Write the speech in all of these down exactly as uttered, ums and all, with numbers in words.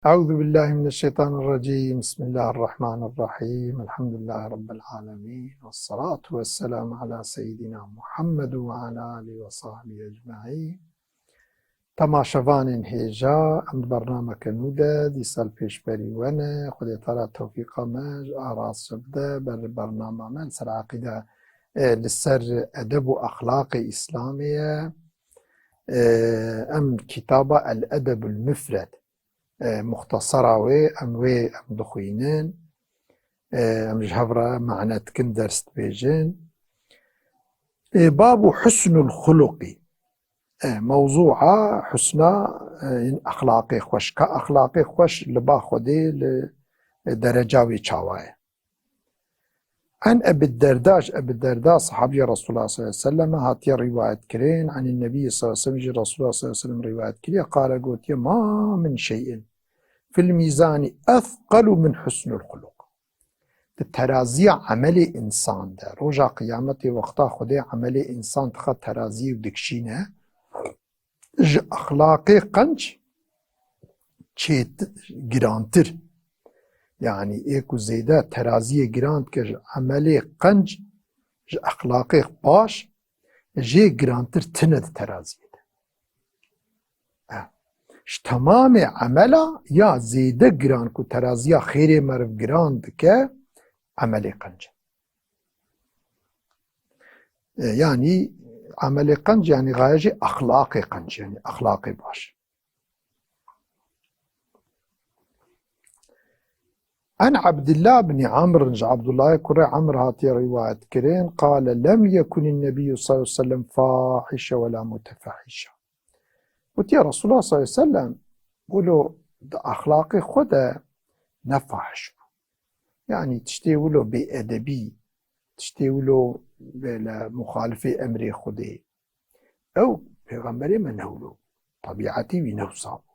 أعوذ بالله من الشيطان الرجيم. بسم الله الرحمن الرحيم. الحمد لله رب العالمين. والصلاة والسلام على سيدنا محمد وعلى آله وصحبه أجمعين. Temaşevanên hêja, em di bernameke nû de dîsa li pêşberî we ne. Xwedê Teala tewfîqa me ji arast bide. Ber bernama me li ser eqîde, e, li ser edeb û exlaqê Îslamê ye. E, em kitaba El Edebul Mufred, e, muxtesera wê, em wê em dixwînin. E, em ji hev re mane dikin, ders dibêjin. E, babu husnul xuluqî. E, mewzûa husna, e, in exlaqê xweş. Ka exlaqê xweş li ba Xwedê li, e, dereca wê çawa ye? En Ebi Derda, ji Ebi Derda, sahabiya Resulullah sallallahu aleyhi ve sellem, hatiye rivayet kirin, anin Nebi sallallahu aleyhi ve sellem, ji Resulullah sallallahu aleyhi ve sellem rivayet kiriye, qale gotiye, ma min şeyin fil mizani ethqalu min husnul xuluq. Di teraziya emelê insan de, roja qiyametê wexta Xwedê emelê insan dixe teraziyê û dikişîne, ji exlaqê qenc çêt-, girantir. Yanî ê ku zêde teraziyê giran dike ji emelê qenc, ji exlaqê baş, jê girantir tine di teraziyê de. Eh. Ji temamê emela ya zêde giran ku teraziya xêrê meriv giran dike, emelê qenc e. E, yanî emelê qenc, yanî gaye jî exlaqê qenc, yanî exlaqê baş. An Abdullah bin Amr, ji Abdullahê kurê Amr hatiye rivayet kirin, qale, lem yekunin nebiyyü sallallahu aleyhi ve sellem fahişe ve la mutefahişe. Gotiye Resulullah sallallahu aleyhi ve sellem, wilo di exlaqê xwe de ne fahiş bû. Yanî tiştê wilo bêedebî, tiştê wilo bêle muxalifê emrê Xwedê. Ew pêxemberê me ne wilo. Tebîetî wî ne wisa bû.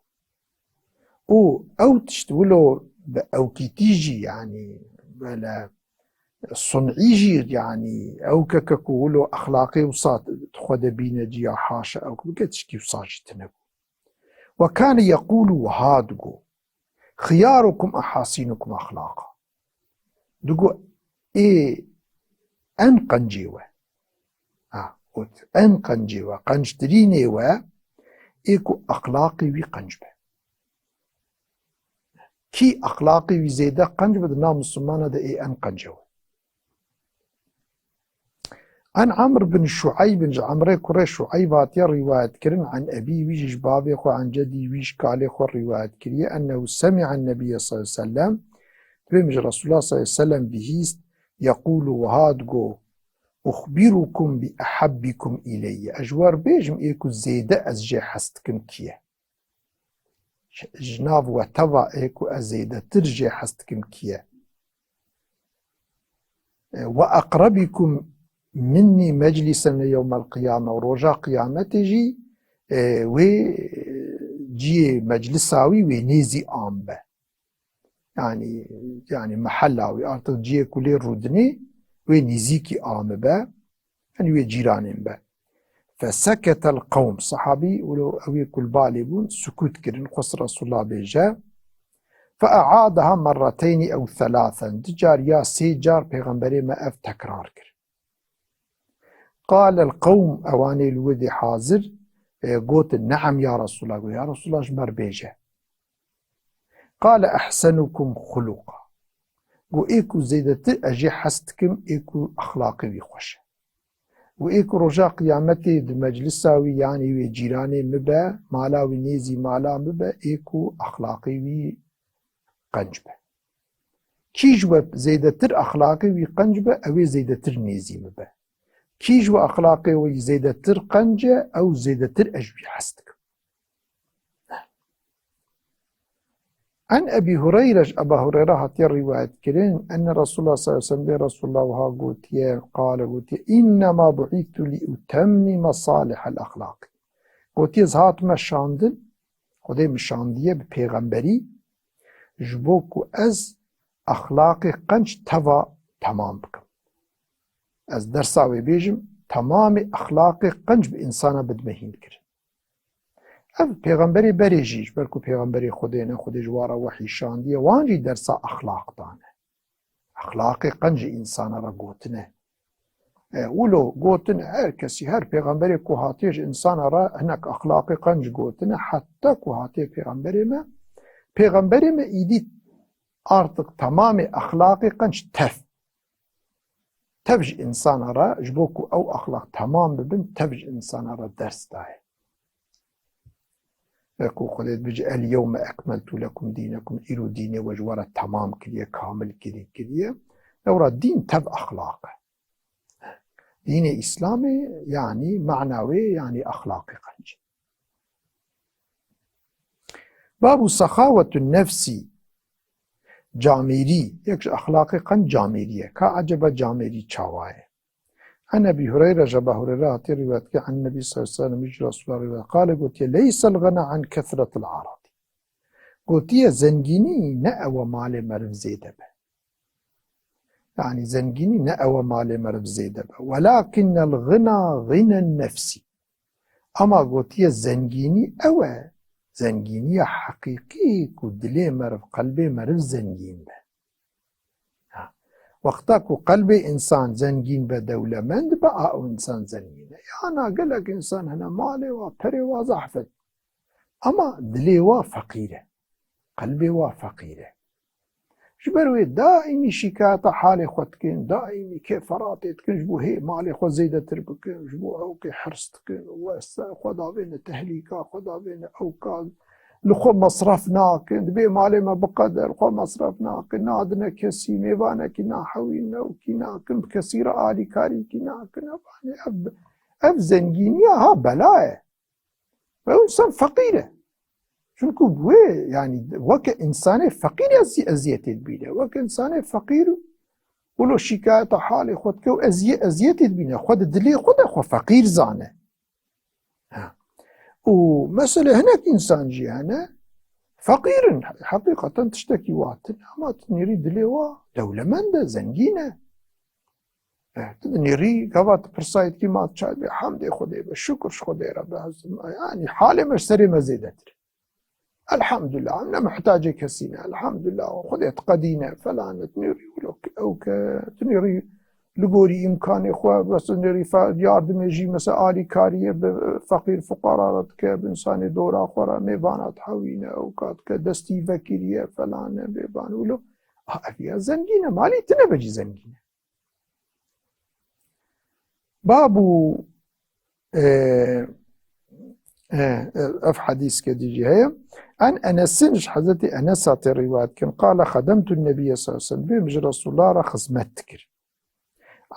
Û ew tişt wilo bi ewkîtî jî, yanî bêle sun'î jî, yanî ew keke ku wilo exlaqê wisa xwe de bîne cî ya haşa ew ku bike tiştî wisa jî tine bû. Ve kane yekûlu, wiha digo, xiyarukum ehasînukum exlaqa. Digo, ê en qencê we. Ha, got, en qencê we, qenctirînê we, ê ku exlaqê wî qenc be. Kî exlaqê wî zêde qenc be, di nav misilmana de ê en qence we. An Amr bin Şueyb, ji Amrê kurê Şueyb hatiye rîwayet kirin, an ebî, wî jî ji bavê xwe, an cedî, wî ji kalê xwe rîwayet kiriye, ennehu semi'an nebiyye sallallahu aleyhi ve sellem, dibê min ji Resulullah sallallahu aleyhi ve sellem bihîst, yekûlu, wiha digo, uxbirukum bi ehabbikum ileyye. Ez ji we re bêjim, ê ku zêde ez jê hez dikim kî ye? Ji, ji nav we teva ê ku ez zêdetir jê hez dikim kî ye? E, ve eqrebikum minnî meclisen li yewmel qiyame. Û roja qiyametê jî, e, wê, e, ciyê meclisa wî wê nêzî am be. Yanî, yanî mehella wî, artık ciyê ku lê rûdinê wê nêzîkî ami be, yanî wê cîranên be. Feseketel qewm. Sahabî, wilo ew ê ku li balê bûn, sukût kirin, xwest Resulullah bêje. Fe e'adaha merreteynî ew thelâthen. Du car ya sê car Pêxemberê me ev tekrar kir. Qalel qewm, ewanê li wir dê hazir, e, gotin, ne'em ya Resulullah, got, ya Resulullah, ji me re bêje. Qale ehsenukum xuluqa. Got, ê ku zêdetir ez jê hez dikim, ê ku exlaqê wî xweş e. Got, ê ku roja qiyametê di meclisa wî, yanî wê cîranê min be, mala wî nêzî mala min be, ê ku exlaqê wî qenc be. Kî ji we zêdetir exlaqê wî qenc be, ew ê zêdetir nêzî min be. Kî ji we exlaqê wî zêdetir qenc e, ew zêdetir ez ji wî hez dikim. En Ebî Hureyre, ji Eba Hureyre hatiye rîwayet kirin, enne Resulullah sallallahu aleyhi ve sellem, bê Resulullah wiha gotiye, qale gotiye, innema bu'îstu li utemmime salihel exlaqî. Gotiye, ez hatime şandin, Xwedê min şandiye bi pêxemberî, ji bo ku ez exlaqê qenc teva temam bikim. Ez dersa wê bêjim, temamê exlaqê qenc bi însana bidime hînkirin. Ev pêxemberê berê jî, ji ber ku pêxemberê Xwedê ne, Xwedê ji wan re wehî şandiye, wan jî dersa exlaq dane. Exlaqê qenc ji însana re gotine. E, wilo gotin, her kesî, her pêxemberê ku hatiye ji însana re hinek exlaqê qenc gotine, heta ku hatiye pêxemberê me. Pêxemberê me îdî artık tamamê exlaqê qenc tev. Tev ji însana re, ji bo ku ew exlaq temam bibin, tev ji însana re ders daye. Wek ku Xwedê dibêje, "El yewme ekmeltu lekum dînekum", îro dînê we ji we re temam kiriye, kamil kirî-, kiriye. Lewra dîn tev exlaq e. Dînê Îslamê, yanî mana wê, yanî exlaqê qenc. Babu sexawetun nefsî, camêrî, yek ji exlaqê qenc camêrî ye. Ka eceba camêrî çawa ye? An Ebî Hureyre, ji Ebû Hureyre hatî rîwayet ke, an Nebî sallallahu aleyhi ve sellem, ji Resulullah rîwayet, qale gotiye, "Leysel gina an kesretil aradi." Gotiye, zengînî ne ew e malê meriv zêde be. Yanî zengînî ne ew e malê meriv zêde be. Welakinnel gina ginen nefsî. Ama gotiye zengînî ew e, zengîniya heqîqî ku dilê meriv, qelbê meriv zengîn be. Ha. Wexta ku qelbê însan zengîn be, dewlemend be, a ew însan zengîn e. Yana gelek însan hene malê wa, perê wa zehf e. Ama dilê wa feqîr e. Qelbê wa feqîr e. Ji ber wê daîmî şîkayeta halê xwe dikin, daîmî kêferatê dikin, ji bo hê malê xwe zêdetir bikin, ji bo ewkê hirs dikin, wesa xwe davêne tehlîka, xwe davêne ewka, li xwe mesref nakin, dibê malê me biqede, li xwe mesref nakin, nadine kesî, mêvanekî nahewîn, ewkî nakin, bi kesî re alîkarîkî nakin. Ev, ev, ev zengîniya ha bela ye. Ve însan feqîr e. Çunku wê, yanî, weke însanê feqîr ezî-, eziyetê dibîne. Weke însanê feqîr wilo şîkayeta halê xwe dike û ezî-, eziyetê dibîne. Xwe di dilê xwe de xwe feqîr zane. Ha. Û mesele hinek însan jî hene, feqîr in. Heqîqeten tiştekî wa tune, ama tu nêrî dilê wa dewlemend e, zengîn e. Eh, tu dinêrî, gava tu pirsayî dikî, ma çay be, hemdê Xwedê be, şukir ji Xwedê re be, ez, yanî halê me ji serê me zêdetir. Elhamdulillah, em ne muhtacê kesî ne, elhamdulillah, Xwedê diqedîne, felan e, tu nêrî wilo ke, ew ke, tu nêrî li gorî îmkanê xwe, bes tu nêrî fe-, yardimê jî, mesela alîkariyê bi feqîr fuqara re dike, bi însanê dora xwe re, mêvana dihewîne, ew ka dike, destî vekiriye, felan e, bêvan wilo. Ah, ev ya zengîn e, malî tune be jî zengîn e. Babu, e, e, ev hadîskê dî jî heye. An Enesin, ji Hezretî Enes hatê rîwayet kirin, qale, xedemtu Nebiyye sallallahu aleyhi ve sellem, bê min ji Resulullah re xizmet dikir.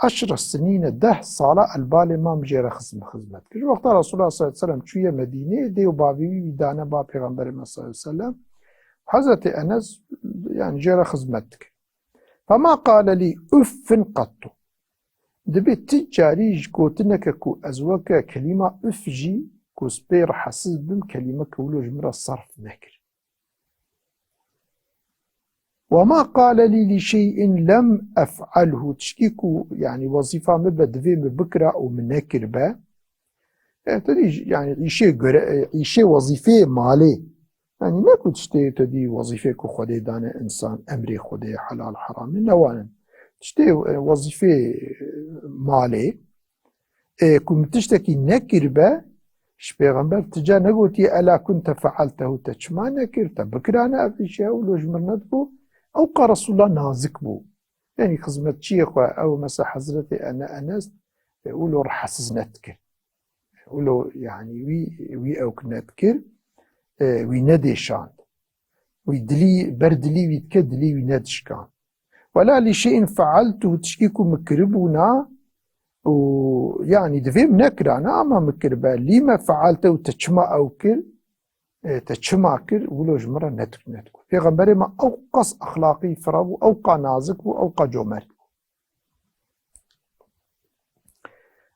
Eşre sinîne, deh sala el balê mam jê re xizm-, xizmet kir. Ji wexta Resulullah sallallahu aleyhi ve sellem çûye Medîneyê, dê û bavê wî wî dane ba Pêxemberê me sallallahu aleyhi ve sellem. Hezretî Enes, yanî jê re xizmet dikir. Fema qale lî uffin qettu. Dibê ti carî ji gotineke ku ez weke kelîma uff jî, ku ez pê rehesiz bim, kelîmeke wilo ji min re serf nekir. Wema qale lî lî şey'in lem ef'alhu. Tişkî ku, yanî, wezîfa min be, divê min bikira û min nekiribe. E, te dî, yanî, îşê göre-, e, îşê wezîfeyê malê. Yanî ne ku tiştê te dî wezîfê ku Xwedê dane însan, emrê Xwedê, helal heramê, ne wan in. Tiştê, e, wezîfê, e, malê, e, ku min tiştekî nekiribe, ji Pêxember ti ca negotiye, "Ela kunte fealtehu", te çima nekir, te bikirane ev îşe, ew lo ji min nedibû. Ew ka Resulullah nazik bû. Yanî xizmetçiyê xwe, ew mesela Hezretê Ene-, Enes, e, wilo rehesiz nedikir. Wilo, yanî, wî, wî ewk nedikir, e, wî nedêşand. Wî dilî, ber dilî wî dike, dilî wî nedişkand. Wela lî şey'in fealtuhu, tişkî ku min kiribûna û, yanî, divê min nekirana, ama min kiribe. Lîme fealtehu, te çima ew kir? E, te çima kir? Wilo ji min re nedik-, nedik. Pêxemberê me ew qas exlaqî fira bû, ew qa nazik bû, ew qa comert bû.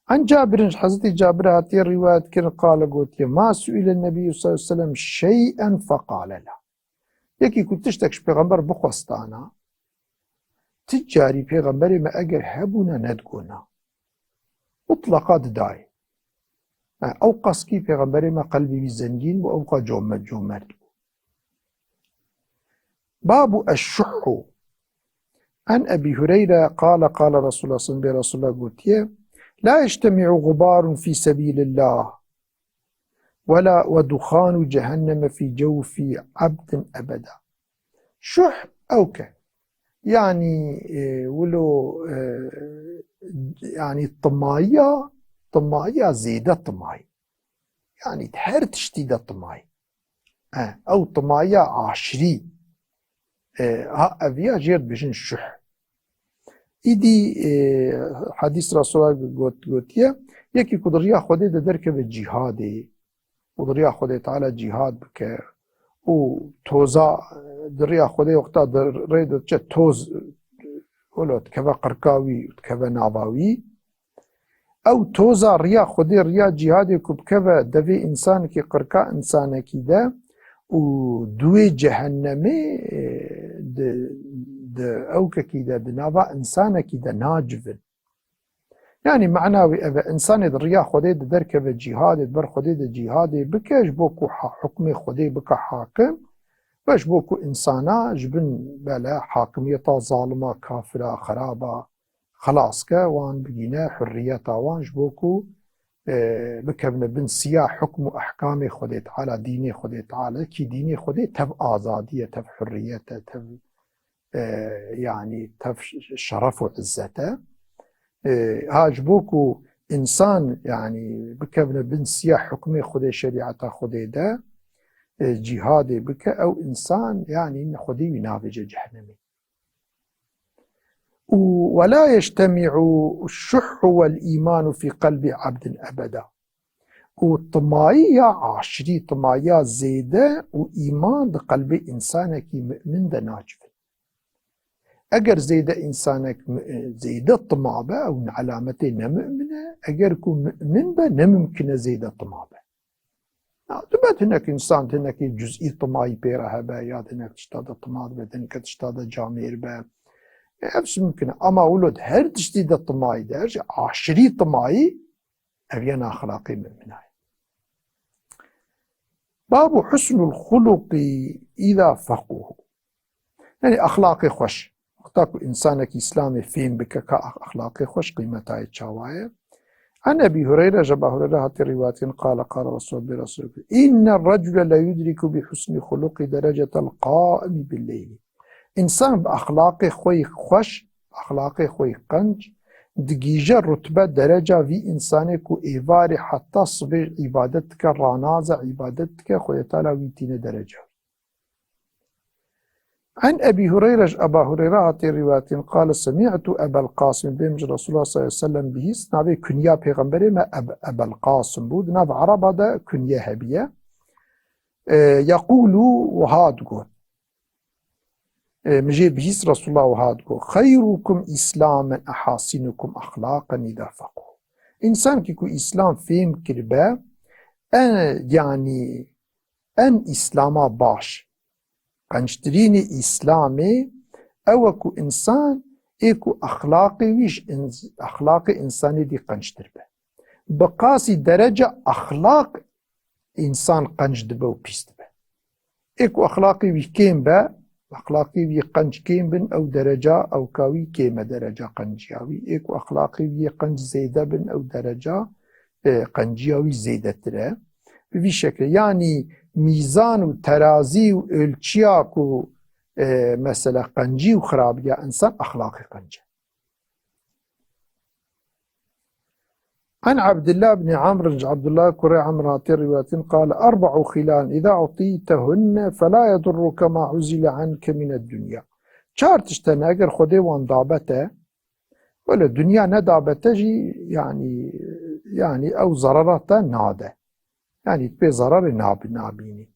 An Cabirin, ji Hezretî Cabir hatiye rîwayet kirin, qale gotiye, ma suile Nebiyyû sallallahu aleyhi ve sellem şey'en feqale la. Yekî ku tiştek ji Pêxember bixwestana, ti carî Pêxemberê me eger hebûna, nedgona. Mutlaqa didayê. Ha, ew qas kî Pêxemberê me qelbê wî zengîn bû, ew qas come-, comert bû. Babu eşşuhu. An Ebî Hureyre qale, qale Resulullah sallallahu aleyhi ve sellem, bê Resulullah gotiye, "La yectemi'u gubarun fî sebîlillah, wela ve duxanu cehenneme fî cewfî abdin ebeda." Şuh ew ke. Yanî, e, wilo, e, yanî timayiya, timayiya zêde timayî. Yanî di her tiştî de timayî. E, ew timayiya aşirî. E, ha, ev ya jê re dibêjin şuh. Îdî, e, hadîs Resulullah got, gotiye, yekî ku di riya Xwedê de derkeve cîhadê û di riya Xwedê Teala cîhad bike û toza, e, di riya Xwedê wexta di rê de diçe toz, e, wilo dikeve qirka wî û dikeve nava wî, ew toza riya Xwedê, riya cîhadê ku bikeve devê însanekî qirka însanekî de û duwê cehennemê, e, di, di ewkekî de, di nava însanekî de nacivin. Yanî mana wî ev e, însanê di riya Xwedê de derkeve cîhadê, di ber Xwedê de cîhadê bike, ji bo ku ha-, hukmê Xwedê bike hakim, ve ji bo ku însana ji bin bele hakimiyeta zalima, kafira, xeraba, xilas ke, wan bigîne hurriyeta wan ji bo ku, e, bikevine bin siya hukm û ehkamê Xwedê Teala, dînê Xwedê Teala, kî dînê Xwedê tev azadî ye, tev hurriyet e, tev, e, yanî tev ş-, şeref û izzet e. E, ha ji bo ku însan, yanî bikevine bin siya hukmê Xwedê, şerîeta Xwedê de, e, cîhadê bike, ew însan, yanî Xwedê wî navêje cehennemê. û "Ve la yectemi'u şuhhu vel îmanu fî qelbi abdin ebeda." Û timayiya aşirî, timayiya zêde û îman di qelbê însanekî mu'min de nacivin. Eger zêde însanek mu-, zêde tima be, ew alametê nemu'min e. Eger ku mu'min be, nemumkin e zêde tima be. Ya, dibe hinek însan, hinekî cuzî timayî pê re hebe, ya hinek tişta de tima dibe, hineke tişta de camêr be. E, ev jî mumkin e. Ama wilo di her tiştî de timayî de, her jî aşirî timayî, ev ya axlaqê mu'mina ye. Babu husnul xuluqi îza fequhu. Yanî axlaqê xweş. Wexta ku însanekî Îslamê fêm bike ka ax-, axlaqê xweş qîmeta yê çawa ye. An Ebî Hureyre, ji Ebû Hureyre hatî rîwayetkirin, qale, qale Resul, bê Resul, "Înne recule le yudriku bi husnî xuluqî derecetel qaimî bil leylî." Însan bi axlaqê xwe yî xweş, axlaqê xwe yî qenc, digihîje rutbe, dereca vî însanê ku êvarê heta sibê îbadet dike, ranaze îbadet dike, Xwedê Teala wî tîne dereca. An Ebî Hureyre, ji Ebû Hureyre hatî rîwayetkirin, qale, semî'tu Ebel Qasim, bê min ji Resulullah sallallahu aleyhi ve sellem bihîst, navê kunya Pêxemberê me Eb-, Ebel Qasim bû, di nav Ereba de kunye hebiye. E, yekûlu, wiha digot. E, min jê bihîst, Resulullah wiha digot, "Xeyrukum îslamen ehasinukum exlaqen îda feqû." Însankî ku Îslam fêm kiribe, e, yanî en Îslama baş, qenctirînî Îslamê ew e ku însan ê ku exlaqê wî ji ins-, exlaqê însanê dî qenctir be. Bi qasî dereca exlaq însan qenc dibe û pîs dibe. Ê ku exlaqê wî kêm be, exlaqê wî qenc kêm bin, ew dereca ewka wî kêm e, dereca qenciya wî. Ê ku exlaqê wî yê qenc zêde bin, ew dereca, e, qenciya wî zêdetir e. Bi vî şekilê, yanî mîzan û terazî û ölçiya ku, e, mesela qencî û xirabiya însan exlaqê qenc e. An Abdullah ibn Amr, ji Abdullah kurê Amr hatî rîwayetin, qal, "Erba'u xilal, îza utîtehunne, fela yedurruke ma uzile anke mined dunya." Çar tişt hene, eger Xwedê wan dabe te, wele dunya nedabe te jî, yanî, yanî ew zerera te nade. Yanî tu pê zerarê nab-, nabînî.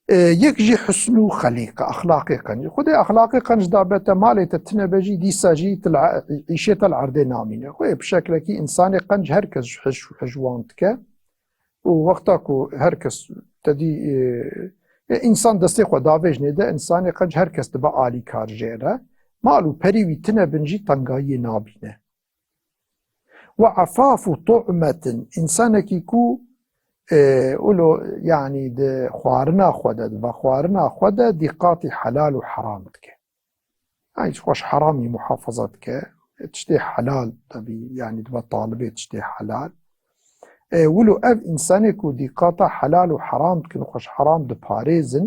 E, yek jî husn û xelîqe, exlaqê qenc. Xwedê exlaqê qenc dabe te, malê te tine be jî, dîsa jî tu li e-, îşê te li erdê namîne. Xwedê bi şeklekî însanê qenc her kes ji hij, hij wan dike. Û wexta ku her kes te dî, e, e, însan destê xwe davêjnê de, însanê qenc her kes dibe alîkar jê re. Mal û perî wî tine bin jî tengayiyê nabîne. Ve afafu tu'metin, însanekî ku, e, wilo, yanî di xwarina xwe de, di vexwarina xwe de dîqatî helal û heram dike. Yanî ji xwe ji heramî muhafaza dike. Tiştê helal, tebî, yanî dibe talibê tiştê helal. E, wilo ev însanê ku dîqata helal û heram dikin, xwe ji heram diparêzin,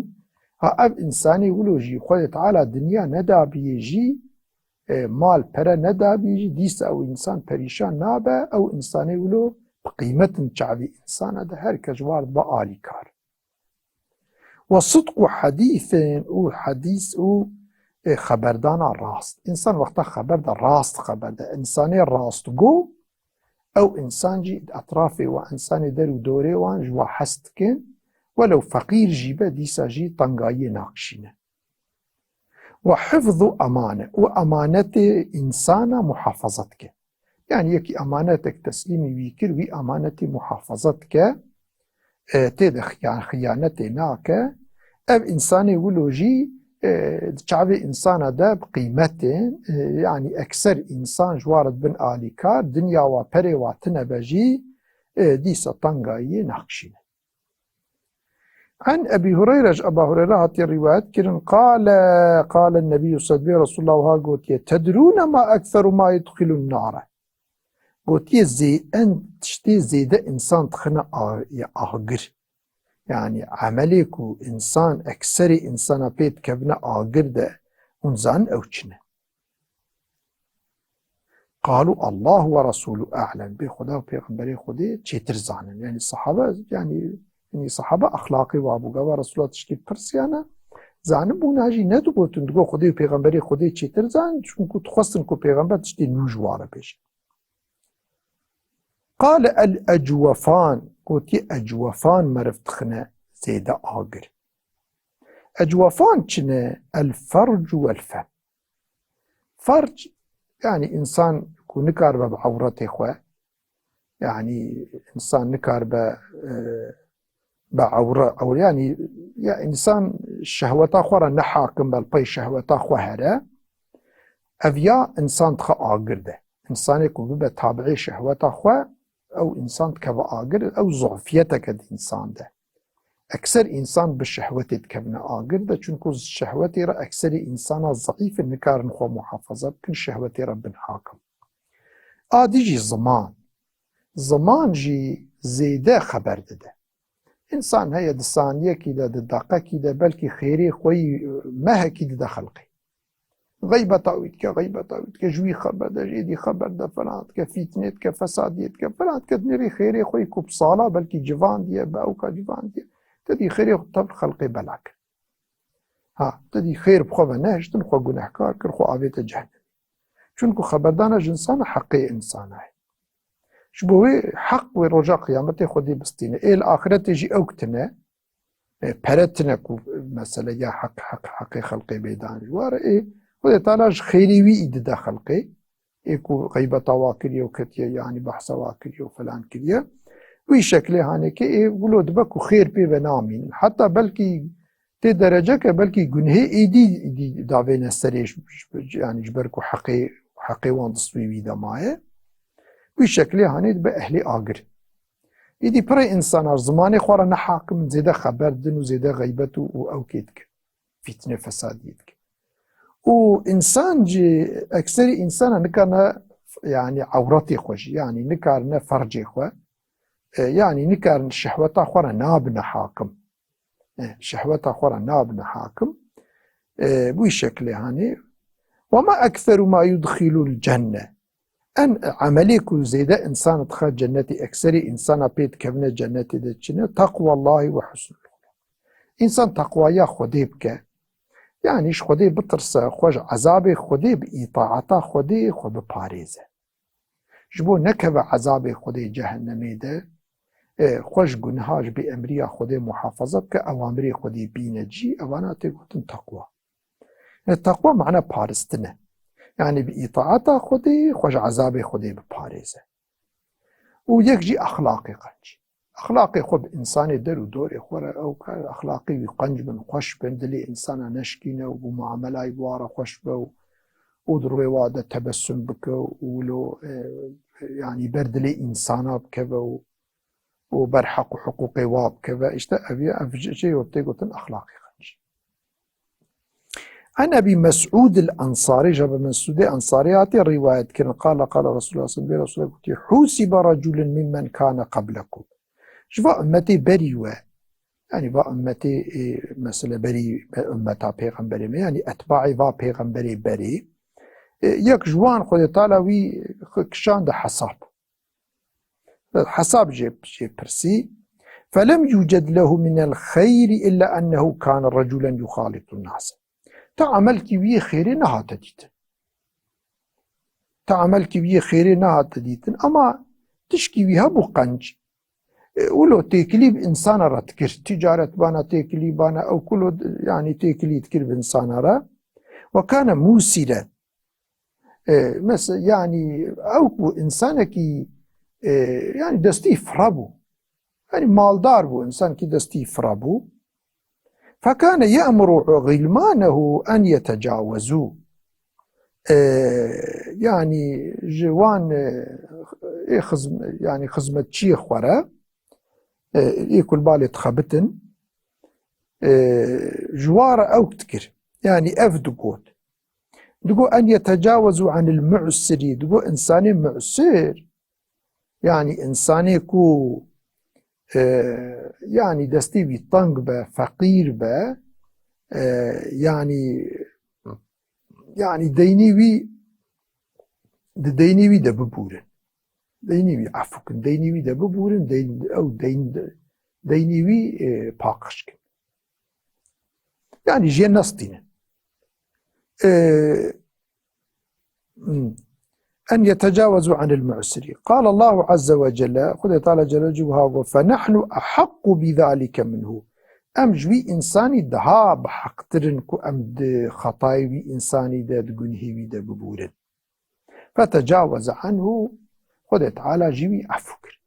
ha ev însanê wilo jî Xwedê Teala dinya nedabiyê jî, e, mal, pere nedabî jî, dîsa ew însan perîşan nabe, ew însanê wilo bi qîmet in çavî însana de, her kes ji war dibe alîkar. Ve sidqu hedîsin û hedîs û, e, xeberdana rast. Însan wexta xeber de rast xeber de, însanê rastgo, ew însan jî etrafê wan, însanê der û dorê wan ji wa hez dikin, welew feqîr jî be, dîsa jî tengayiyê nakişîne. Ve hifzu emane, û emanetê însana muhafaza dike. Yanî yekî emanetek teslîmî wî kir, wî emanetê muhafaza dike, e, tê de xiya-, xiyanetê nake. Ev însanê wilo jî, e, di çavê însana de bi qîmet e, e, yanî ekser însan ji wa re dibin alîkar, dinya wa perê wa tine be jî, e, dîsa tengayiyê nakişîne. An Ebî Hureyre, ji Eba Hureyre hatiye rîwayet kirin, qale, qale Nebî, sedbê Resulullah wiha gotiye, tedrûne ma ekseru ma yudxilun nare. Gotiye, zê-, en tiştê zêde însan dixine a-, ya agir. Yanî emelê ku însan, ekserê însana pê dikevine agir de, hûn zanin ew çi ne? Qalu Allahu ve Resulü a'lem. Bê Xweda û Pêxemberê Xwedê çêtir zanin. Yanî sahabe, yanî, yanî sahabe exlaqî wa bû. Gava Resulullah tiştî pirsiyane, zanibûna jî nedigotin, digo Xwedê û Pêxemberê Xwedê çêtir zanin, çunku dixwestin ku Pêxember tiştê nû ji wa re bêje. Qale el ecwefan, gotiye ecwefan meriv dixine zêde agir. Ecwefan çi ne? El fercu vel fem. Ferc, yanî însan ku nikaribe bi ewretê xwe, yanî însan nikaribe, e, bi ewre, ewre, yanî ya însan şehweta xwe re ne hakim be, li pey şehweta xwe here, ev ya însan dixe agir de. Însanê ku bibe tabiê şehweta xwe, ew însan dikeve agir, ew zofiyeteke di însan de. Ekser însan bi şehwetê dikevine agir de, çunku şehwetê re ekserê însana zeîf in, nikarin xwe muhafaza bikin, şehwetê re bin hakim. A dî jî ziman. Ziman jî zêde xeber dide. Însan heye di saniyekî de, di deqekî de belkî xêrê xwe yî mehekî dide xelqê. Xeybeta wî dike, xeybeta wî dike, ji wî xeber de, ji êdî xeber de, falan dike, fîtnê dike, fesadiyê dike, falan dike, dinêrî xêrê xwe yî ku bi sala belkî civandiye, bi ewka civandiye, te dî xêrê xwe tev xelqê bela kir. Ha, te dî xêr bi xwe ve nehiştin, xwe gunehkar kir, xwe avête cehennemê. Çunku xeberdana ji însana heqê însana ye. Ji bo wê heq wê roja qiyametê Xwedê bistîne. Ê li axiretê jî ew kitine, e, pere tine ku mesele ya heq, heq, heqê xelqê bêdan ji ware. Ê, Xwedê Teala ji xêrê wî î dide xelqê. Ê ku xeybeta wa kiriye û ketiye, yanî behsa wa kiriye û falan kiriye. Wî şeklê hanê ke ê wilo dibe ku xêr pê ve namînin. Heta belkî tê dereceke belkî gunhê êdî, êdî davêne serê ji, ji, yanî ji ber ku heqê, heqê wan di stûyê wî de maye. Wî şeklê hanê dibe ehlê agir. Êdî pirê însanar zimanê xwe re ne hakim in, zêde xeber din û zêde xeybet û, û ew kê dikin. Fîtne fesadiyê dikin. Û însan jî, ekserî însana nikarine, yanî ewretê xwe jî, yanî nikarine fercê xwe, e, yanî nikarin şehweta xwe re nabine hakim. E, şehweta xwe re nabine hakim. E, bi wî şeklê hanî. Ve ma ekseru ma yudxilul cenne. En emelê ku zêde însan dixe cennetê, ekserî însana pê dikevine cennetê de çi ne? Teqwallahi ve husnul xuluk. Însan teqwaya Xwedê bike, yanî ji Xwedê bitirse, xwe ji ezabê Xwedê bi îtaeta Xwedê xwe biparêze. Ji bo nekeve ezabê Xwedê cehennemê de, e, xwe ji gunha, ji bêemriya Xwedê muhafaza bike, ewamirê Xwedê bîne cî, evana tê gotin teqwa. E, teqwa mane paristine. Yanî bi îtaeta Xwedê xwe ji ezabê Xwedê biparêze. Û yek jî exlaqê qenc. Exlaqê xwe bi însanê der û dorê xwe re ew ka exlaqê wî qenc bin, xweş bin, dilê însana neşkîne û bi muamelay bi wa re xweş be û, û di rûyê wa de tebessum bike û wilo, e, yanî ber dilê însana bikeve û, û ber heq û hiqûqê wa bikeve. Îşte ev ye, ev jê, jê tê gotin exlaqê xenc. An Ebî Mesûd el-Ensarî, ji Ebî Mesûdê Ensarî hatiye rîwayet kirin, qala, qala Resulullah sallallahu aleyhi ve sellem, bê Resulullah gotî, "Husibe reculun mimmen kane qablekum." Ji va ummetê berî we, yanî va ummetê, e, mesela berî be-, ummeta pêxemberê me, yanî etbaê va pêxemberê berê, e, yek ji wan Xwedê Teala wî xwe kişande hesab. Hesab jê, jê pirsî. Felem yuced lehu minel xeyri illa ennehu kane reculen yuxalitun nase. Ta emelkî wî yê xêrê nehate dîtin. Ta emelkî wî yê xêrê nehate dîtin. Ama tişkî wî hebû qenc. E, wilo têkilî bi insana re dikir. Ticaret bana, têkilî bana, ew kulo, yanî têkilî dikir bi insana re. Ve kane musire. E, mes-, yanî ew bû insanekî, e, yanî destî fira bû. Yanî maldar bû, insanekî destî fira bû. Fekane ye'muru ğilmanehu en yetecawezu. E, yanî ji wan, e, ê xizm-, yanî xizmetçiyê xwe re, e, ê ku li balê dixebitin, e, ji wan re ew dikir. Yanî ev digot. Digo, "En yetecawezu anil mu'siri." Digo, insanê mu'sir, yanî insanê ku, e, yanî destê wî teng be, feqîr be, e, yanî, yanî deynî wî, di deynî wî de bibûrin. Deynî wî efû kin, deynî wî de bibûrin, deyn, ew deyn, deynî wî, e, paqij kin. Yanî jê nestînin. E, hmm. En yetecawezu anil mu'siri. Qala Allahu azze ve celle, Xwedê Teala Celle Celaluhu got, "Fe nahnu ahaqqu bi zalike minhu." Em ji wî însanî daha bi heqtir in ku em di xetayê wî însanî de, di gunhê wî de bibûrin. Fetecaweze anhu, Xwedê Teala jî wî efû kir.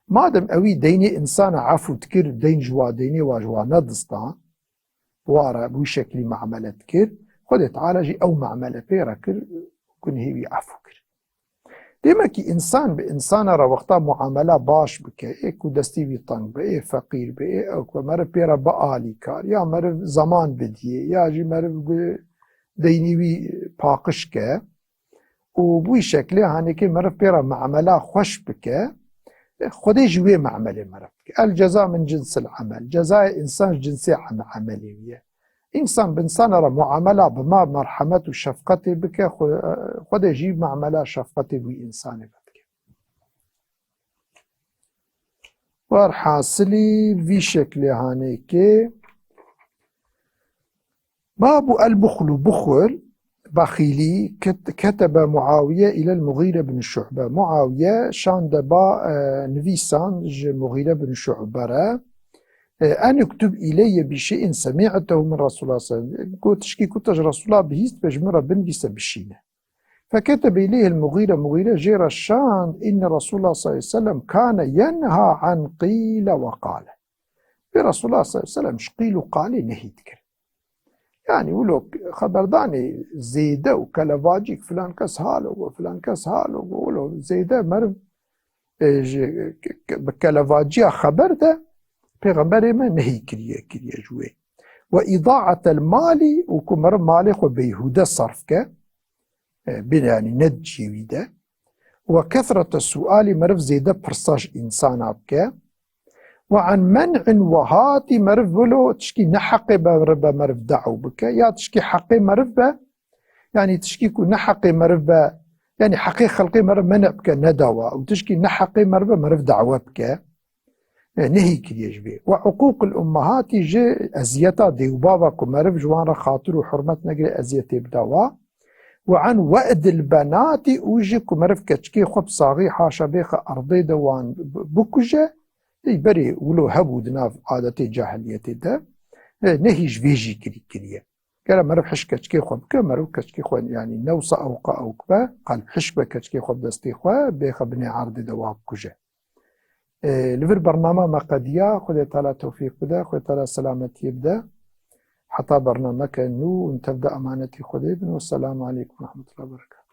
Madem ewî deynê însana efû dikir, deyn ji wa deynê wa ji wa nedistan, bi wa re bi wî şeklî muamele dikir, Xwedê Teala jî ew muamele pê re kir, gunhê wî efû kir. Demek ki însan bi însana re wexta muamela baş bike, ê ku destî wî teng be, ê feqîr be, ê ew ku meriv pê re bialîkar, ya meriv zeman bidiyê, ya jî meriv bi deynî wî paqij ke, û bi wî şeklê hanekê meriv pê re muamela xweş bike, Xwedê jî wê muamelê meriv dike. El ceza min cinsil amel. Cezayê însan ji cinsê am-, emelê wî ye. Însan bi însana re muamela bi ma merhemet û şefqetê bike, Xwe-, Xwedê jî muamela şefqetê bi wî însanê ve dike. Werhasilî vî şeklê hanekê. Babu el buxlu, buxul, bexîlî, ket-, ketebe Muawiye îlel Muxîre bin Şu'be. Muawiye şande ba, e, nivîsan ji Muxîre bin Şu'be re, e, en uktub îleyye bi şey'in semî'tehu min Resulullah sallallahu aleyhi ve sellem. Got, tişkî ku te ji Resulullah bihîst be ji min re binivîse bişîne. Feketebe îleyhil Muxîre, Muxîre jê re şand, inne Resulullah sallallahu aleyhi ve sellem kane yenha an qîle ve qale. Pê Resulullah sallallahu aleyhi ve sellem ji qîl û qalê nehî dikir. Yanî wilo xeberdanê zêde û kelevacîk, filan kes halo go, filan kes halo go, wilo zêde meriv, e, ji, ke-, ke-, bi kelevaciya xeber de Pêxemberê me nehî kiriye, kiriye ji wê. Ve îdaatel malî, û ku meriv malê xwe beyhûde sarf ke, e, bê, yanî ne di cihê wî de. Ve kethrete sualî, meriv zêde pirsa ji însana bike. Ve an men'in ve hatî, meriv wilo tişkî neheqê be, be meriv da'w bike, ya tişkî heqê meriv be, yanî tişkî ku neheqê meriv be, yanî heqê xelkê meriv mene bike, nedawa, û tişkî neheqê meriv be, meriv da'we bike. E, nehî kiriye ji vê. Ve uqûqil ummehatî, ji eziyeta dê û bava ku meriv ji wan re xatir û hurmet negire, eziyetê bide wa. Ve an we'dil benatî, û ji ku meriv keçikê xwe bi saxî haşa bêxe erdê de wan bi-, bikuje, ê berê wilo hebû di nav adetê cahiliyetê de, e, nehî ji vê jî kirî kiriye. Gere meriv hişk keçikê xwe bike, meriv keçikê xwe, yanî newsa ewqa ewk be, qal hişk be keçikê xwe bi destê xwe, bêxe binê erdê de wa bikuje. E, li vir bernama me qediya, Xwedê Teala tewfîq bide, Xwedê Teala selametiyê bide. Heta bernameke nû hûn tev de emanetî Xwedê bin. Wesselamu aleykum ve rahmetullahi ve berekatuhu.